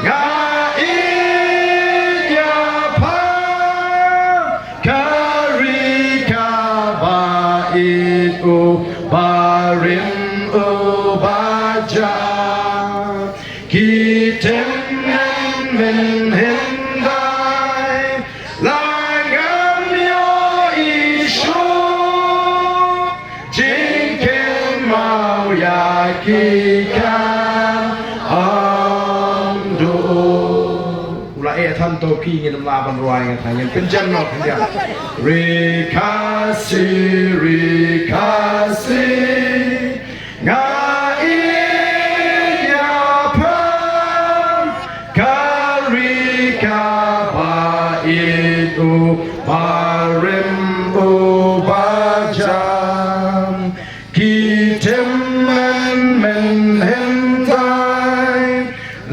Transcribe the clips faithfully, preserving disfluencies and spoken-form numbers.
Nga ïeit ïa pha, ka ri kaba ïeit, u barim u baja. Ki tim mynhynnin dei, la ngam ïohi shuh jingkynmaw ïa ki kan ong duh. U la eh than to ki, ngin ym lah ban rwai, nga than ngin pynjan noh khyndiat. Ri Khasi, Ri Khasi, nga ïeit ïa pha, ka ri kaba ïeit, u barim u baja. Ki tim mynhynnin dei,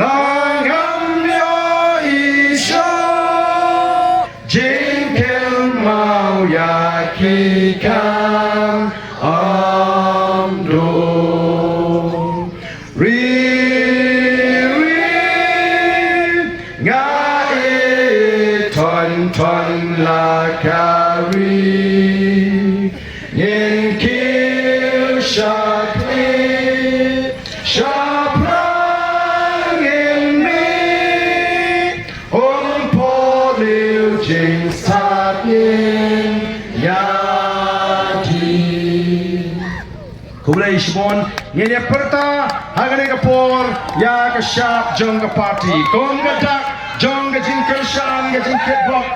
la ngam ïohi shuh jingkynmaw ïa ki kan ong duh. Ri, ri, nga ïeit ton ton la ka ri. Ngin kiew shakri shaphrang, ngin mih, um poriw jingstad ngin ïa dih. Khublei shibun, ngin ïa pyrta ha kane ka por ïa ka shap jong ka party. Kum ka dak jong ka jingkyrshan, ka jingkitbok.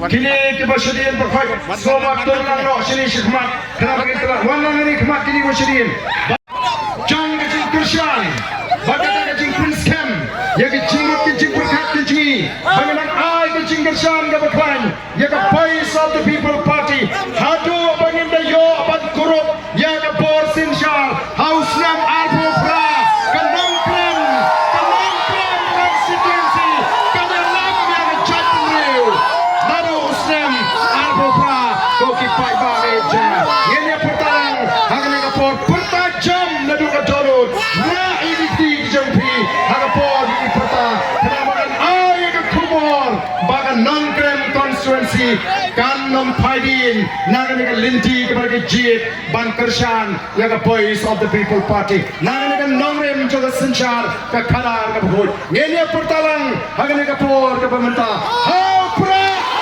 Kine kiba shadien ba khot, sngewbha tun lang noh shane shakhmat. Khnang ba ngin ïa wan lang kine khmat kine ba shadien. Jong ka jingkyrshan bad kata ka jingpynskhem ïa ka jingmut ka jingpyrkhat ka jong ngi, ba ngin nang ai ka jingkyrshan kaba khlaiñ ïa ka Voice of the People Party. Haduh ba ngin da ïoh ban kurup ïa ka bor synshar ha u snem arphew phra, ka Nongkrem, ka Nongkrem constituency kan ïalam ïa ka jaitbynriew. Naduh u snem arphew phra, ko ki paidbah, ngin ïa pyrta lang ha kane ka por, pyrta jam naduh ka dohnud, rah ïa ki kti ki jong phi ha ka por, ïa ki pyrta, khnang ba kan ai ïa ka khubor ba ka Nongkrem constituency kan ym phai dien na kane ka lynti kaba la ka jied ban kyrshan ïa ka Voice of the People Party. Na kane ka nongrim jong ka synshar, ka khadar kaba khuid. Ngin ïa pyrta lang ha kane ka por kaba mynta. Ha u Prah!